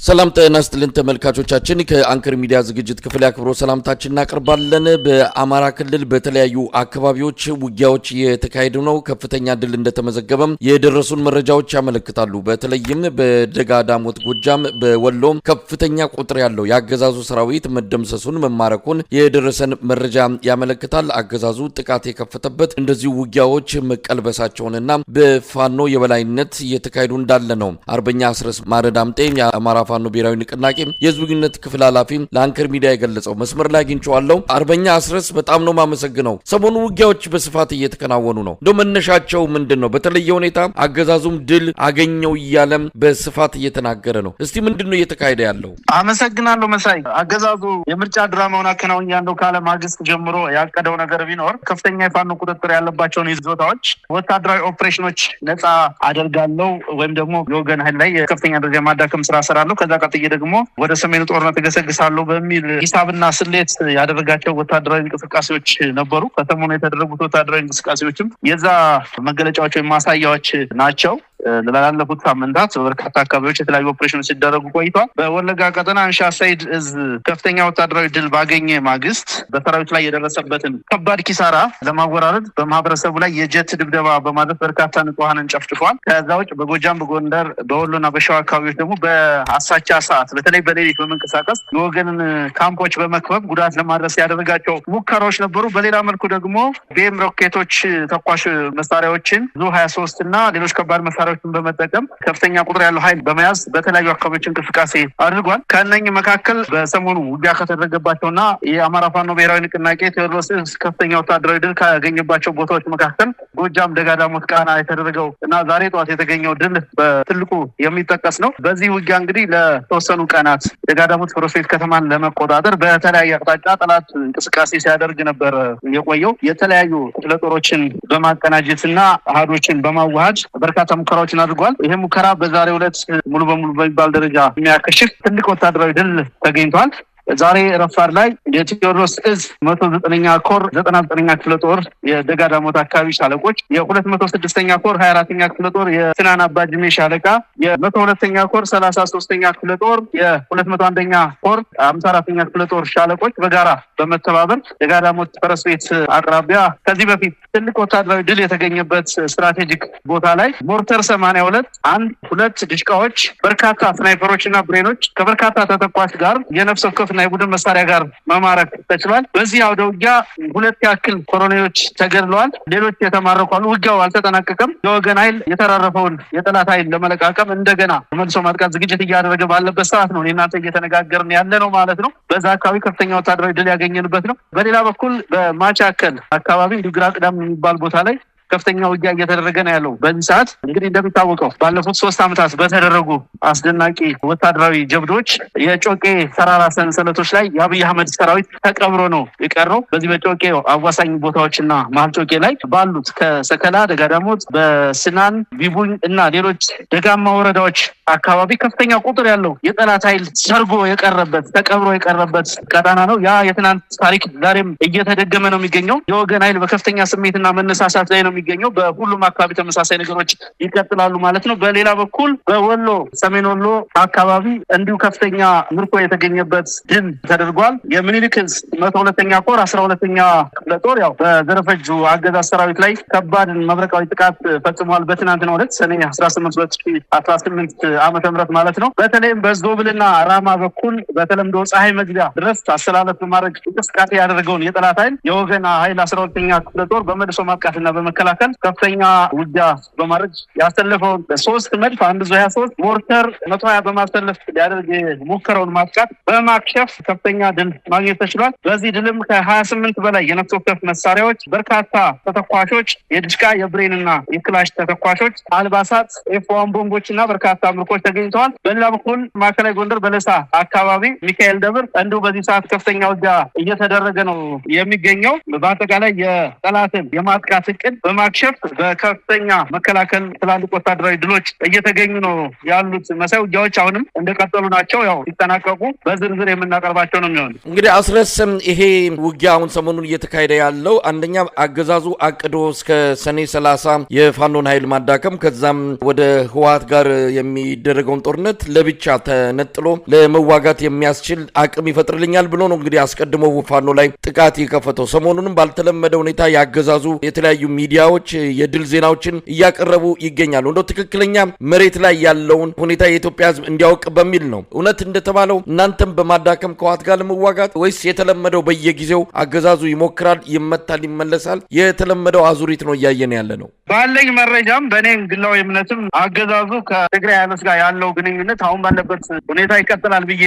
ሰላም ጤና ይስጥልን ተመልካቾቻችን፣ ከአንከር ሚዲያ ዝግጅት ክፍል ያክብሮ ሰላምታችን እናቀርባለን። በአማራ ክልል በተለያዩ አካባቢዎች ውጊያዎች እየተካሄዱ ነው። ከፍተኛ ድል እንደተመዘገበም የደረሱን መረጃዎች ያመለክታሉ። በተለይም በደጋ ዳሞት ጎጃም፣ በወሎም ከፍተኛ ቁጥር ያለው የአገዛዙ ሰራዊት መደምሰሱን መማረኩን የደረሰን መረጃ ያመለክታል። አገዛዙ ጥቃት የከፈተበት እንደዚሁ ውጊያዎች መቀልበሳቸውንና በፋኖ የበላይነት እየተካሄዱ እንዳለ ነው። አርበኛ አስረስ ማረ ዳምጤ የአማራ ፋኖ ብሔራዊ ንቅናቄ የህዝብ ግንኙነት ክፍል ኃላፊ ለአንከር ሚዲያ የገለጸው መስመር ላይ አግኝቼዋለሁ። አርበኛ አስረስ፣ በጣም ነው የማመሰግነው። ሰሞኑ ውጊያዎች በስፋት እየተከናወኑ ነው። እንደው መነሻቸው ምንድን ነው? በተለየ ሁኔታ አገዛዙም ድል አገኘው እያለም በስፋት እየተናገረ ነው። እስቲ ምንድን ነው እየተካሄደ ያለው? አመሰግናለሁ መሳይ። አገዛዙ የምርጫ ድራማውን አከናውኛለሁ ካለ ማግስት ጀምሮ ያቀደው ነገር ቢኖር ከፍተኛ የፋኖ ቁጥጥር ያለባቸውን ይዞታዎች ወታደራዊ ኦፕሬሽኖች ነፃ አደርጋለሁ ወይም ደግሞ የወገን ኃይል ላይ ከፍተኛ ደረጃ ማዳከም ስራ እሰራለሁ፣ ከዛ ቀጥዬ ደግሞ ወደ ሰሜኑ ጦርነት እገሰግሳለሁ በሚል ሂሳብና ስሌት ያደረጋቸው ወታደራዊ እንቅስቃሴዎች ነበሩ። ከሰሞኑ የተደረጉት ወታደራዊ እንቅስቃሴዎችም የዛ መገለጫዎች ወይም ማሳያዎች ናቸው። ላለፉት ሳምንታት በበርካታ አካባቢዎች የተለያዩ ኦፕሬሽኖች ሲደረጉ ቆይተዋል። በወለጋ ቀጠና አንሻ ሰይድ እዝ ከፍተኛ ወታደራዊ ድል ባገኘ ማግስት በሰራዊት ላይ የደረሰበትን ከባድ ኪሳራ ለማወራረድ በማህበረሰቡ ላይ የጀት ድብደባ በማድረስ በርካታ ንጹሐንን ጨፍጭፏል። ከዛ ውጭ በጎጃም፣ በጎንደር፣ በወሎና በሸዋ አካባቢዎች ደግሞ በአሳቻ ሰዓት በተለይ በሌሊት በመንቀሳቀስ የወገንን ካምፖች በመክበብ ጉዳት ለማድረስ ያደረጋቸው ሙከራዎች ነበሩ። በሌላ መልኩ ደግሞ ቢኤም ሮኬቶች፣ ተኳሽ መሳሪያዎችን፣ ዙ 23 እና ሌሎች ከባድ መሳሪያዎችን በመጠቀም ከፍተኛ ቁጥር ያለው ኃይል በመያዝ በተለያዩ አካባቢዎች እንቅስቃሴ አድርጓል። ከእነኝህ መካከል በሰሞኑ ውጊያ ከተደረገባቸውና የአማራ ፋኖ ብሔራዊ ንቅናቄ ቴዎድሮስ እዝ ከፍተኛ ወታደራዊ ድል ካገኘባቸው ቦታዎች መካከል ጎጃም ደጋዳሞት ቃና የተደረገው እና ዛሬ ጠዋት የተገኘው ድል በትልቁ የሚጠቀስ ነው። በዚህ ውጊያ እንግዲህ ለተወሰኑ ቀናት ደጋዳሞት ፈረስ ቤት ከተማን ለመቆጣጠር በተለያየ አቅጣጫ ጠላት እንቅስቃሴ ሲያደርግ ነበር የቆየው። የተለያዩ ክፍለ ጦሮችን በማቀናጀት እና አሃዶችን በማዋሃድ በርካታ ሙከራዎችን አድርጓል። ይሄ ሙከራ በዛሬው ዕለት ሙሉ በሙሉ በሚባል ደረጃ የሚያከሽፍ ትልቅ ወታደራዊ ድል ተገኝቷል። ዛሬ ረፋድ ላይ የቴዎድሮስ እዝ 109ኛ ኮር 99ኛ ክፍለ ጦር የደጋዳሞት አካባቢ ሻለቆች፣ የ206ኛ ኮር 24ኛ ክፍለ ጦር የስናን አባጅሜ ሻለቃ፣ የ102ኛ ኮር 33ኛ ክፍለ ጦር፣ የ201ኛ ኮር 54ኛ ክፍለ ጦር ሻለቆች በጋራ በመተባበር ደጋዳሞት ፈረስ ቤት አቅራቢያ ከዚህ በፊት ትልቅ ወታደራዊ ድል የተገኘበት ስትራቴጂክ ቦታ ላይ ሞርተር 82፣ አንድ ሁለት ድሽቃዎች፣ በርካታ ስናይፐሮች እና ብሬኖች ከበርካታ ተተኳሽ ጋር የነፍስ ወከፍ እና የቡድን መሳሪያ ጋር መማረክ ተችሏል። በዚህ አውደ ውጊያ ሁለት ያክል ኮሎኔሎች ተገድለዋል። ሌሎች የተማረኩ አሉ። ውጊያው አልተጠናቀቀም። የወገን ኃይል የተራረፈውን የጠላት ኃይል ለመለቃቀም እንደገና መልሶ ማጥቃት ዝግጅት እያደረገ ባለበት ሰዓት ነው እናንተ እየተነጋገርን ያለ ነው ማለት ነው። በዛ አካባቢ ከፍተኛ ወታደራዊ ድል ያገኘንበት ነው። በሌላ በኩል በማቻከል አካባቢ እንዲሁ ግራ ቅዳም የሚባል ቦታ ላይ ከፍተኛ ውጊያ እየተደረገ ነው ያለው። በዚህ ሰዓት እንግዲህ እንደሚታወቀው ባለፉት 3 ዓመታት በተደረጉ አስደናቂ ወታደራዊ ጀብዶች የጮቄ ተራራ ሰንሰለቶች ላይ የአብይ አህመድ ሰራዊት ተቀብሮ ነው የቀረው። በዚህ በጮቄ አዋሳኝ ቦታዎችና መሀል ጮቄ ላይ ባሉት ከሰከላ፣ ደጋዳሞት፣ በስናን፣ ቢቡኝ እና ሌሎች ደጋማ ወረዳዎች አካባቢ ከፍተኛ ቁጥር ያለው የጠላት ኃይል ሰርጎ የቀረበት፣ ተቀብሮ የቀረበት ቀጠና ነው። ያ የትናንት ታሪክ ዛሬም እየተደገመ ነው የሚገኘው። የወገን ኃይል በከፍተኛ ስሜትና መነሳሳት ላይ ነው የሚገኘው። በሁሉም አካባቢ ተመሳሳይ ነገሮች ይቀጥላሉ ማለት ነው። በሌላ በኩል በወሎ ሰሜን ወሎ አካባቢ እንዲሁ ከፍተኛ ምርኮ የተገኘበት ድል ተደርጓል። የምኒልክ እዝ 102ኛ ኮር 12ኛ ክፍለ ጦር ያው በዘረፈጁ አገዛዝ ሰራዊት ላይ ከባድ መብረቃዊ ጥቃት ፈጽሟል። በትናንትናው ዕለት ሰኔ 18 2018 ዓመተ ምህረት ማለት ነው። በተለይም በዞብልና ራማ በኩል በተለምዶ ፀሐይ መግቢያ ድረስ አሰላለፍ በማድረግ እንቅስቃሴ ያደረገውን የጠላት ኃይል የወገን ኃይል 12ኛ ክፍለ ጦር በመልሶ ማጥቃትና በመከላከል ከፍተኛ ውጊያ በማድረግ ያሰለፈውን 3 መድፍ፣ አንድ ዙ 23፣ ሞርተር 120 በማሰለፍ ሊያደርግ የሞከረውን ማጥቃት በማክሸፍ ከፍተኛ ድል ማግኘት ተችሏል። በዚህ ድልም ከ28 በላይ የነፍስ ወከፍ መሳሪያዎች፣ በርካታ ተተኳሾች፣ የድሽቃ፣ የብሬንና የክላሽ ተተኳሾች፣ አልባሳት፣ F1 ቦምቦች እና በርካታ ምርኮች ተገኝተዋል። በሌላ በኩል ማዕከላዊ ጎንደር በለሳ አካባቢ ሚካኤል ደብር እንዲሁ በዚህ ሰዓት ከፍተኛ ውጊያ እየተደረገ ነው የሚገኘው። በአጠቃላይ የጠላትን የማጥቃት እቅድ ለማክሸፍ በከፍተኛ መከላከል ትላልቅ ወታደራዊ ድሎች እየተገኙ ነው ያሉት። መሳይ፣ ውጊያዎች አሁንም እንደቀጠሉ ናቸው። ያው ሲጠናቀቁ በዝርዝር የምናቀርባቸው ነው የሚሆኑ። እንግዲህ አስረስ፣ ይሄ ውጊያ አሁን ሰሞኑን እየተካሄደ ያለው አንደኛ አገዛዙ አቅዶ እስከ ሰኔ 30 የፋኖን ኃይል ማዳከም፣ ከዛም ወደ ህወሓት ጋር የሚደረገውን ጦርነት ለብቻ ተነጥሎ ለመዋጋት የሚያስችል አቅም ይፈጥርልኛል ብሎ ነው እንግዲህ አስቀድሞ ፋኖ ላይ ጥቃት የከፈተው። ሰሞኑንም ባልተለመደ ሁኔታ ያገዛዙ የተለያዩ ሚዲያዎች የድል ዜናዎችን እያቀረቡ ይገኛሉ። እንደው ትክክለኛ መሬት ላይ ያለውን ሁኔታ የኢትዮጵያ ህዝብ እንዲያውቅ በሚል ነው። እውነት እንደተባለው እናንተም በማዳከም ከህወሓት ጋር ለመዋጋት ወይስ የተለመደው በየጊዜው አገዛዙ ይሞክራል፣ ይመታል፣ ይመለሳል፣ የተለመደው አዙሪት ነው እያየን ያለ ነው? ባለኝ መረጃም በእኔ ግላዊ እምነትም አገዛዙ ከትግራይ ኃይሎች ጋር ያለው ግንኙነት አሁን ባለበት ሁኔታ ይቀጥላል ብዬ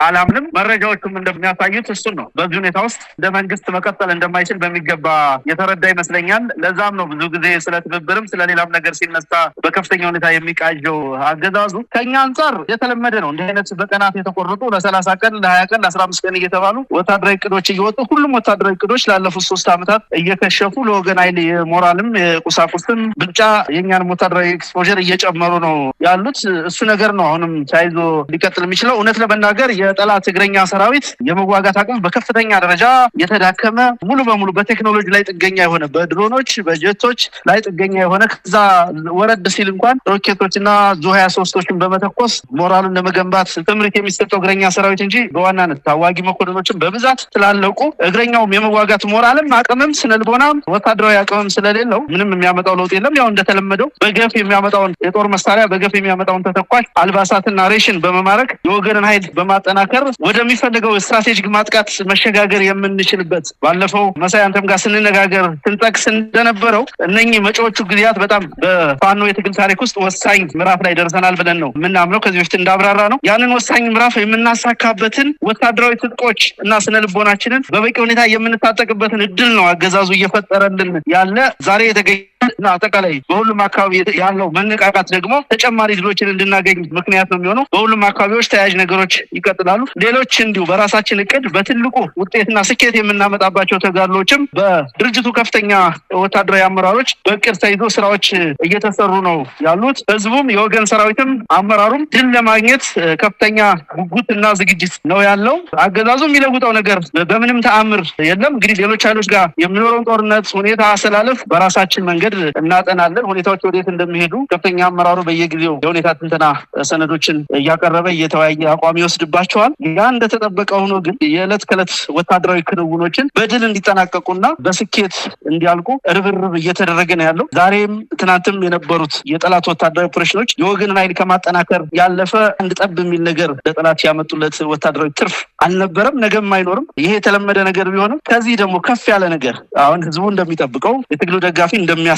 አላምንም። መረጃዎቹም እንደሚያሳዩት እሱን ነው። በዚህ ሁኔታ ውስጥ እንደ መንግስት መቀጠል እንደማይችል በሚገባ የተረዳ ይመስለኛል። ለዛም ነው ብዙ ጊዜ ስለ ትብብርም ስለሌላም ነገር ሲነሳ በከፍተኛ ሁኔታ የሚቃዠው አገዛዙ። ከኛ አንጻር የተለመደ ነው። እንዲህ አይነት በቀናት የተቆረጡ ለ30 ቀን፣ ለ20 ቀን፣ ለ15 ቀን እየተባሉ ወታደራዊ እቅዶች እየወጡ፣ ሁሉም ወታደራዊ እቅዶች ላለፉት 3 ዓመታት እየከሸፉ፣ ለወገን ኃይል የሞራልም የቁሳቁስም ብልጫ የእኛንም ወታደራዊ exposure እየጨመሩ ነው ያሉት። እሱ ነገር ነው አሁንም ተያይዞ ሊቀጥል የሚችለው። እውነት ለመናገር የጠላት እግረኛ ሰራዊት የመዋጋት አቅም በከፍተኛ ደረጃ የተዳከመ፣ ሙሉ በሙሉ በቴክኖሎጂ ላይ ጥገኛ የሆነ፣ በድሮኖች በጀቶች ላይ ጥገኛ የሆነ፣ ከዛ ወረድ ሲል እንኳን ሮኬቶችና ዙ 23ቶችን በመተኮስ ሞራሉን ለመገንባት ትምህርት የሚሰጠው እግረኛ ሰራዊት እንጂ በዋናነት ታዋጊ መኮንኖችን በብዛት ስላለቁ እግረኛውም የመዋጋት ሞራልም አቅምም ስነልቦናም ወታደራዊ አቅምም ስለሌለው ምንም የሚያመጣው ለውጥ የለም። ያው እንደተለመደው በገፍ የሚያመጣውን የጦር መሳሪያ፣ በገፍ የሚያመጣውን ተተኳሽ፣ አልባሳትና ሬሽን በመማረክ የወገንን ኃይል በማጠናከር ወደሚፈልገው strategic ማጥቃት መሸጋገር የምንችልበት፣ ባለፈው መሳይ አንተም ጋር ስንነጋገር ስንጠቅስ እንደነበረው እነኚህ መጪዎቹ ጊዜያት በጣም በፋኖ የትግል ታሪክ ውስጥ ወሳኝ ምዕራፍ ላይ ደርሰናል ብለን ነው የምናምነው። ከዚህ በፊት እንዳብራራ ነው፣ ያንን ወሳኝ ምዕራፍ የምናሳካበትን ወታደራዊ ትጥቆች እና ስነ ልቦናችንን በበቂ ሁኔታ የምንታጠቅበትን እድል ነው አገዛዙ እየፈጠረልን ያለ። ዛሬ የተገኘ እና አጠቃላይ በሁሉም አካባቢ ያለው መነቃቃት ደግሞ ተጨማሪ ድሎችን እንድናገኝ ምክንያት ነው የሚሆነው። በሁሉም አካባቢዎች ተያያዥ ነገሮች ይቀጥላሉ። ሌሎች እንዲሁ በራሳችን እቅድ በትልቁ ውጤትና ስኬት የምናመጣባቸው ተጋድሎችም በድርጅቱ ከፍተኛ ወታደራዊ አመራሮች በእቅድ ተይዞ ስራዎች እየተሰሩ ነው ያሉት። ህዝቡም የወገን ሰራዊትም አመራሩም ድል ለማግኘት ከፍተኛ ጉጉት እና ዝግጅት ነው ያለው። አገዛዙ የሚለውጠው ነገር በምንም ተአምር የለም። እንግዲህ ሌሎች ኃይሎች ጋር የሚኖረውን ጦርነት ሁኔታ አሰላለፍ በራሳችን መንገድ እናጠናለን። ሁኔታዎች ወዴት እንደሚሄዱ ከፍተኛ አመራሩ በየጊዜው የሁኔታ ትንተና ሰነዶችን እያቀረበ እየተወያየ አቋም ይወስድባቸዋል። ያ እንደተጠበቀ ሆኖ ግን የዕለት ከዕለት ወታደራዊ ክንውኖችን በድል እንዲጠናቀቁና በስኬት እንዲያልቁ ርብርብ እየተደረገ ነው ያለው። ዛሬም ትናንትም የነበሩት የጠላት ወታደራዊ ኦፕሬሽኖች የወገንን ኃይል ከማጠናከር ያለፈ አንድ ጠብ የሚል ነገር ለጠላት ያመጡለት ወታደራዊ ትርፍ አልነበረም፣ ነገም አይኖርም። ይሄ የተለመደ ነገር ቢሆንም ከዚህ ደግሞ ከፍ ያለ ነገር አሁን ህዝቡ እንደሚጠብቀው፣ የትግሉ ደጋፊ እንደሚያስበው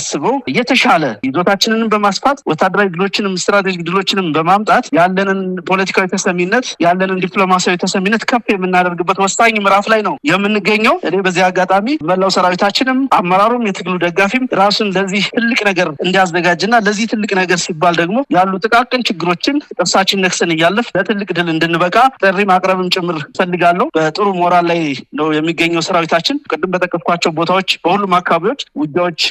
የተሻለ ይዞታችንንም በማስፋት ወታደራዊ ድሎችንም strategic ድሎችንም በማምጣት ያለንን ፖለቲካዊ ተሰሚነት፣ ያለንን ዲፕሎማሲያዊ ተሰሚነት ከፍ የምናደርግበት ወሳኝ ምዕራፍ ላይ ነው የምንገኘው። እኔ በዚህ አጋጣሚ መላው ሰራዊታችንም አመራሩም የትግሉ ደጋፊም ራሱን ለዚህ ትልቅ ነገር እንዲያዘጋጅና ለዚህ ትልቅ ነገር ሲባል ደግሞ ያሉ ጥቃቅን ችግሮችን ጥርሳችን ነክሰን እያለፍ ለትልቅ ድል እንድንበቃ ጥሪ ማቅረብም ጭምር እፈልጋለሁ። በጥሩ ሞራል ላይ ነው የሚገኘው ሰራዊታችን። ቅድም በጠቀስኳቸው ቦታዎች በሁሉም አካባቢዎች ውጊያዎች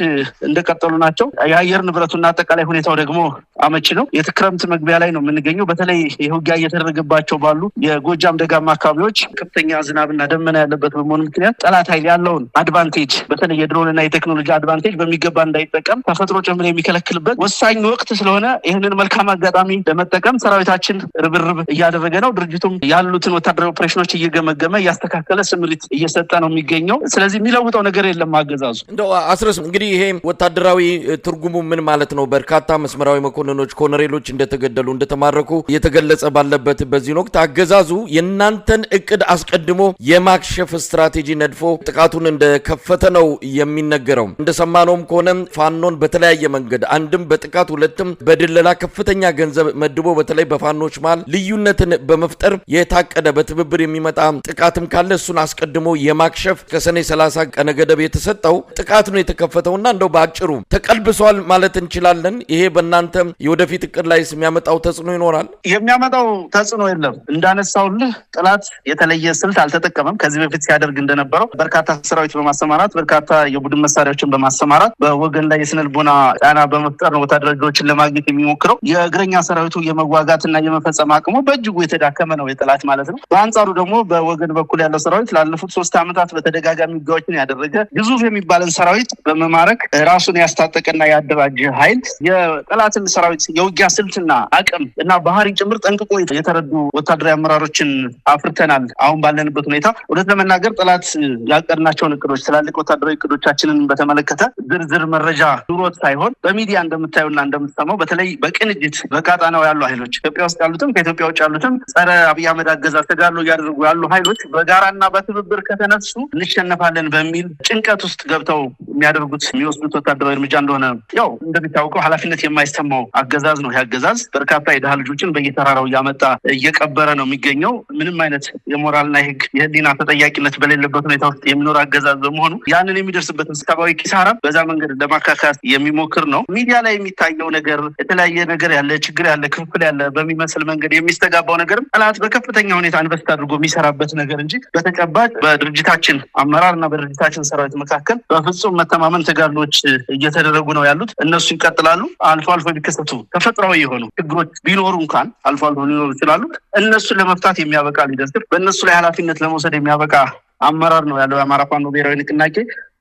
እንደቀጠሉ ናቸው። የአየር ንብረቱና አጠቃላይ ሁኔታው ደግሞ አመቺ ነው። የክረምት መግቢያ ላይ ነው የምንገኘው። በተለይ ይህ ውጊያ እየተደረገባቸው ባሉ የጎጃም ደጋማ አካባቢዎች ከፍተኛ ዝናብና ደመና ያለበት በመሆኑ ምክንያት ጠላት ኃይል ያለውን advantage፣ በተለይ የድሮንና የቴክኖሎጂ advantage በሚገባ እንዳይጠቀም ተፈጥሮ ጭምር የሚከለክልበት ወሳኝ ወቅት ስለሆነ ይህንን መልካም አጋጣሚ ለመጠቀም ሰራዊታችን ርብርብ እያደረገ ነው። ድርጅቱም ያሉትን ወታደራዊ ኦፕሬሽኖች እየገመገመ እያስተካከለ ስምሪት እየሰጠ ነው የሚገኘው። ስለዚህ የሚለውጠው ነገር የለም አገዛዙ። እንደው አስረስ፣ እንግዲህ ይሄ ወታደራዊ ትርጉሙ ምን ማለት ነው? በርካታ መስመራዊ መኮንኖች፣ ኮሎኔሎች እንደተገደሉ፣ እንደተማረኩ እየተገለጸ ባለበት በዚህ ወቅት አገዛዙ የእናንተን እቅድ አስቀድሞ የማክሸፍ ስትራቴጂ ነድፎ ጥቃቱን እንደከፈተ ነው የሚነገረው። እንደሰማነውም ከሆነ ፋኖን በተለያየ መንገድ አንድም በጥቃት ሁለትም በድለላ ከፍተኛ ገንዘብ መድቦ በተለይ በፋኖች መሃል ልዩነትን በመፍጠር የታቀደ በትብብር የሚመጣ ጥቃትም ካለ እሱን አስቀድሞ የማክሸፍ ከሰኔ 30 ቀነ ገደብ የተሰጠው ጥቃት ነው የተከፈተውና እንደው በአጭሩ ባጭሩ ተቀልብሷል ማለት እንችላለን። ይሄ በእናንተ የወደፊት እቅድ ላይ የሚያመጣው ተጽዕኖ ይኖራል? የሚያመጣው ተጽዕኖ የለም። እንዳነሳውልህ ጠላት የተለየ ስልት አልተጠቀመም። ከዚህ በፊት ሲያደርግ እንደነበረው በርካታ ሰራዊት በማሰማራት፣ በርካታ የቡድን መሳሪያዎችን በማሰማራት በወገን ላይ የስነልቦና ጫና በመፍጠር ነው ወታደራዊ ድሎችን ለማግኘት የሚሞክረው። የእግረኛ ሰራዊቱ የመዋጋትና የመፈጸም አቅሙ በእጅጉ የተዳከመ ነው፣ የጠላት ማለት ነው። በአንጻሩ ደግሞ በወገን በኩል ያለው ሰራዊት ላለፉት 3 ዓመታት በተደጋጋሚ ውጊያዎችን ያደረገ፣ ግዙፍ የሚባልን ሰራዊት በመማረክ ራሱን ያስታጠቀና ያደራጀ ኃይል፣ የጠላትን ሰራዊት የውጊያ ስልትና አቅም እና ባህሪ ጭምር ጠንቅቆ የተረዱ ወታደራዊ አመራሮችን አፍርተናል። አሁን ባለንበት ሁኔታ እውነት ለመናገር ጠላት ያቀድናቸውን እቅዶች፣ ትላልቅ ወታደራዊ እቅዶቻችንን በተመለከተ ዝርዝር መረጃ ኑሮት ሳይሆን፣ በሚዲያ እንደምታዩና እንደምትሰማው በተለይ በቅንጅት በቀጣናው ያሉ ኃይሎች፣ ኢትዮጵያ ውስጥ ያሉትም ከኢትዮጵያ ውጭ ያሉትም ጸረ አብይ አህመድ አገዛዝ ተጋድሎ እያደረጉ ያሉ ኃይሎች በጋራና በትብብር ከተነሱ እንሸነፋለን በሚል ጭንቀት ውስጥ ገብተው የሚያደርጉት፣ የሚወስዱት ወታደራዊ እርምጃ እንደሆነ፣ ያው እንደሚታወቀው ኃላፊነት የማይሰማው አገዛዝ ነው። ይህ አገዛዝ በርካታ የድሃ ልጆችን በየተራራው እያመጣ እየቀበረ ነው የሚገኘው። ምንም አይነት የሞራልና የሕግ፣ የሕሊና ተጠያቂነት በሌለበት ሁኔታ ውስጥ የሚኖር አገዛዝ በመሆኑ ያንን የሚደርስበትን ሰብአዊ ኪሳራ በዛ መንገድ ለማካካስ የሚሞክር ነው። ሚዲያ ላይ የሚታየው ነገር፣ የተለያየ ነገር ያለ፣ ችግር ያለ፣ ክፍፍል ያለ በሚመስል መንገድ የሚስተጋባው ነገርም ጠላት በከፍተኛ ሁኔታ invest አድርጎ የሚሰራበት ነገር እንጂ በተጨባጭ በድርጅታችን አመራር እና በድርጅታችን ሰራዊት መካከል በፍጹም መተማመን ተጋድሎች እየተደረጉ ነው ያሉት። እነሱ ይቀጥላሉ። አልፎ አልፎ የሚከሰቱ ተፈጥሯዊ የሆኑ ችግሮች ቢኖሩ እንኳን፣ አልፎ አልፎ ሊኖሩ ይችላሉ። እነሱን ለመፍታት የሚያበቃ leadership፣ በእነሱ ላይ ኃላፊነት ለመውሰድ የሚያበቃ አመራር ነው ያለው የአማራ ፋኖ ብሔራዊ ንቅናቄ።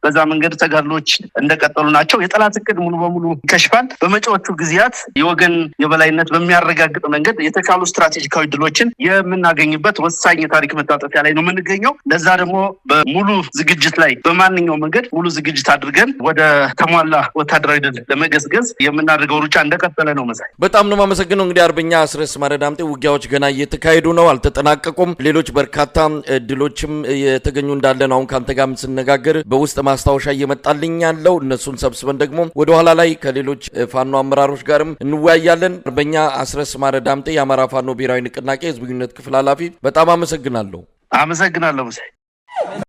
በዛ መንገድ ተጋድሎች እንደቀጠሉ ናቸው። የጠላት እቅድ ሙሉ በሙሉ ይከሽፋል። በመጪዎቹ ጊዜያት የወገን የበላይነት በሚያረጋግጥ መንገድ የተሻሉ ስትራቴጂካዊ ድሎችን የምናገኝበት ወሳኝ የታሪክ መታጠፊያ ላይ ነው የምንገኘው። ለዛ ደግሞ በሙሉ ዝግጅት ላይ፣ በማንኛውም መንገድ ሙሉ ዝግጅት አድርገን ወደ ተሟላ ወታደራዊ ድል ለመገስገስ የምናደርገው ሩጫ እንደቀጠለ ነው። መሳይ። በጣም ነው የማመሰግነው። እንግዲህ አርበኛ አስረስ ማረ ዳምጤ፣ ውጊያዎች ገና እየተካሄዱ ነው፣ አልተጠናቀቁም። ሌሎች በርካታ ድሎችም የተገኙ እንዳለ ነው አሁን ከአንተ ጋር ስነጋገር በውስጥ ማስታወሻ እየመጣልኝ ያለው። እነሱን ሰብስበን ደግሞ ወደ ኋላ ላይ ከሌሎች ፋኖ አመራሮች ጋርም እንወያያለን። አርበኛ አስረስ ማረ ዳምጤ፣ የአማራ ፋኖ ብሔራዊ ንቅናቄ ህዝብ ግንኙነት ክፍል ኃላፊ፣ በጣም አመሰግናለሁ። አመሰግናለሁ መሳይ።